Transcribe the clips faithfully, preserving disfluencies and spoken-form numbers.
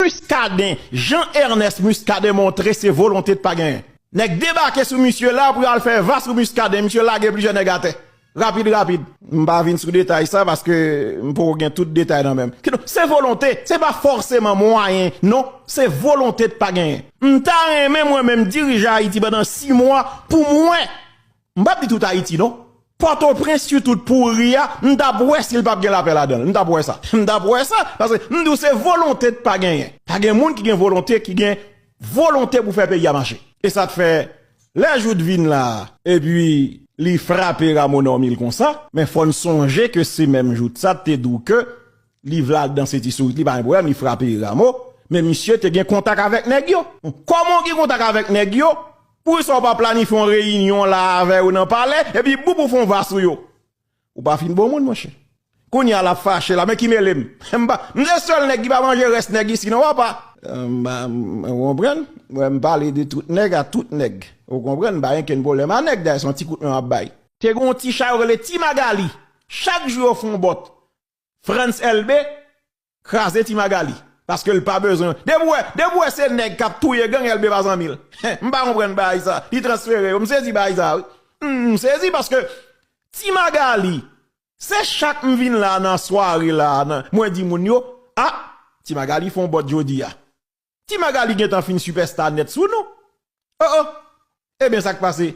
Muscadin, Jean Ernest Muscadin montre se volonte de pa genyen. Nèg debake sou misye la pou al fè va sou Muscadin, misye lage plizyè nèg atè. Rapid, rapid. M pa vin sou detay sa paske m poko gen tout detay nan men m. Kidonk, se volonte, se pa fòseman mwayen, non, se volonte de pa genyen. M ta renmen mwen menm dirije Ayiti pandan sis mwa pou mwen. M p ap di tout Ayiti, non. Pòtoprens, sitou pouri a, m t ap wè si l p ap gen lapè ladan l. M t ap wè sa. M t ap wè sa, paske m di w se volonte de pa genyen. Pa gen moun ki gen volonte, ki gen volonte pou fè peyi a mache. E sa k fè, lè Jout vin la, epi li frape Rameau Normil konsa, men fò n sonje ke se menm Jout sa te di w ke li vle al danse ti sourit, li pa gen pwoblèm, li frape Rameau, men misye te gen kontak avèk nèg yo. Kòman w gen kontak avèk nèg yo? Poukisa w pa planifye yon reyinyon la avè yo nan palè, epi boum ou fè yon va sou yo? Ou pa fin bon moun, monchè. Kounye a l ap fache la, men ki mele m? M pa, m se sèl nèg ki pa manje rès nèg isi, non, papa. Euh, m pa, m, ou konprann? Mwen, m pale de tout nèg a tout nèg. Ou konprann? M pa gen kenn pwoblèm a nèg, dayè, se yon ti kout men m ap bay. Te gen yon ti cha yo rele Ti Magali. Chak jou yo fè yon bòt. Frantz Elbé kraze Ti Magali. Paske l pa bezwen. Depi w wè, depi w wè se nèg k ap touye gang, Elbé pa zanmi l. M pa konprann bagay sa. Li transfere yo. M sezi bagay sa, wi. M, m sezi paske Ti Magali, se chak m vin la nan sware la, nan, mwen di moun yo, a, Ti Magali fè yon bòt jodi a. Ti Magali gentan fin sipèsta nèt sou nou. Oh, oh. Ebyen, sa k pase?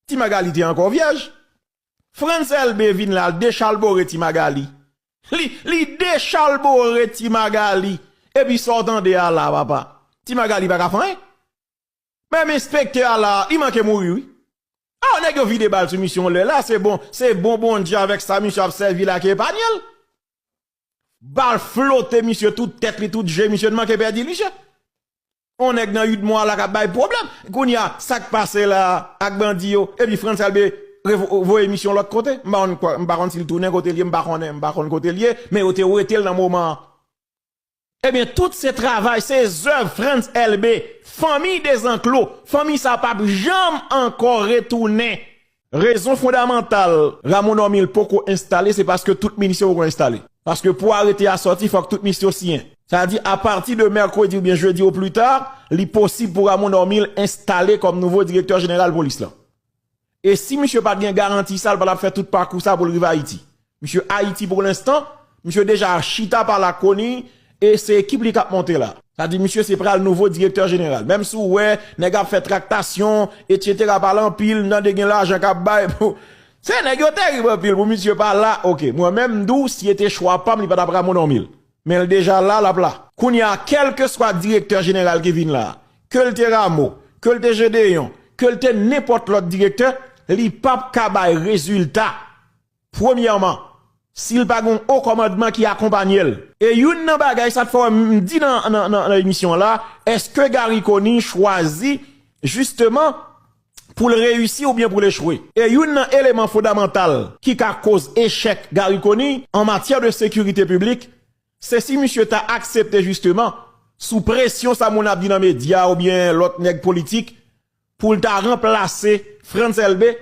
Ti Magali te ankò vyèj. Frantz Elbé vin la, l dechalbore Ti Magali. Li, li dechalbore Ti Magali. Epi sa w tande a la, papa? Ti Magali pa ka fè anyen. Menm enspektè a la, li manke mouri, wi. A, nèg yo vide bal sou misye yon lè la, se bon, se bon Bondye avèk sa misye ap sèvi la ki epanye l. Bal flote misye, tout tèt li, tout je misye, n manke pèdi misye. On nèg nan uit mwa la k ap bay pwoblèm. Kounye a, sa k pase la ak bandi yo? Epi Frantz Elbé revo-, voye misyon lòt kote. M pa konn kwa, m pa konn si l tounen kote l ye, m pa konnen, m pa konn kote l ye, men yo te wete l nan moman an. Ebyen, tout se travay, se zèv Frantz Elbé, fanmi Dezanklo, fanmi sa p ap janm ankò retounen. Rezon fondamantal Rameau Normil poko enstale, se paske tout minis yo poko enstale. Paske pou arete a sòti, fòk tout minis yo siyen. Sa di, apati de mèkredi oubyen jedi o pli ta, li posib pou Rameau Normil enstale kòm nouvo direktè jeneral polis lan. E si misye pa t gen garanti sa, l pa t ap fè tout pakou sa pou l rive Ayiti. Misye Ayiti pou lenstan, misye deja chita pale ak Conille, e se ekip li k ap monte la. Sa di, misye se pral nouvo direktè jeneral. Menm si w wè, nèg ap fè traktasyon, etsetera, pale anpil, m tande gen lajan k ap bay pou, se nèg yo terib anpil pou misye pa la, oke. Mwen menm, m di w, si e te chwa pa m, li pa t ap Rameau Normil. Men l deja la, l ap la. Kounye a, kèlkeswa direktè jeneral ki vin la, ke l te Rameau, ke l te Gédéon, ke l te nenpòt lòt direktè, li p ap ka bay rezilta. Premyèman, si l pa gen yon o kòmandman ki akonpanye l. E youn nan bagay sa t fè m di nan, nan, nan, nan emisyon la, èske Garry Conille chwazi jisteman pou l reyisi oubyen pou l echwe? E youn nan eleman fondamantal ki ka koz echèk Garry Conille an matyè de sekirite piblik, se si misye ta aksepte jisteman, sou presyon sa moun ap di nan medya oubyen lòt nèg politik, pou l ta ranplase Frantz Elbé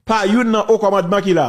pa youn nan o kòmandman ki la.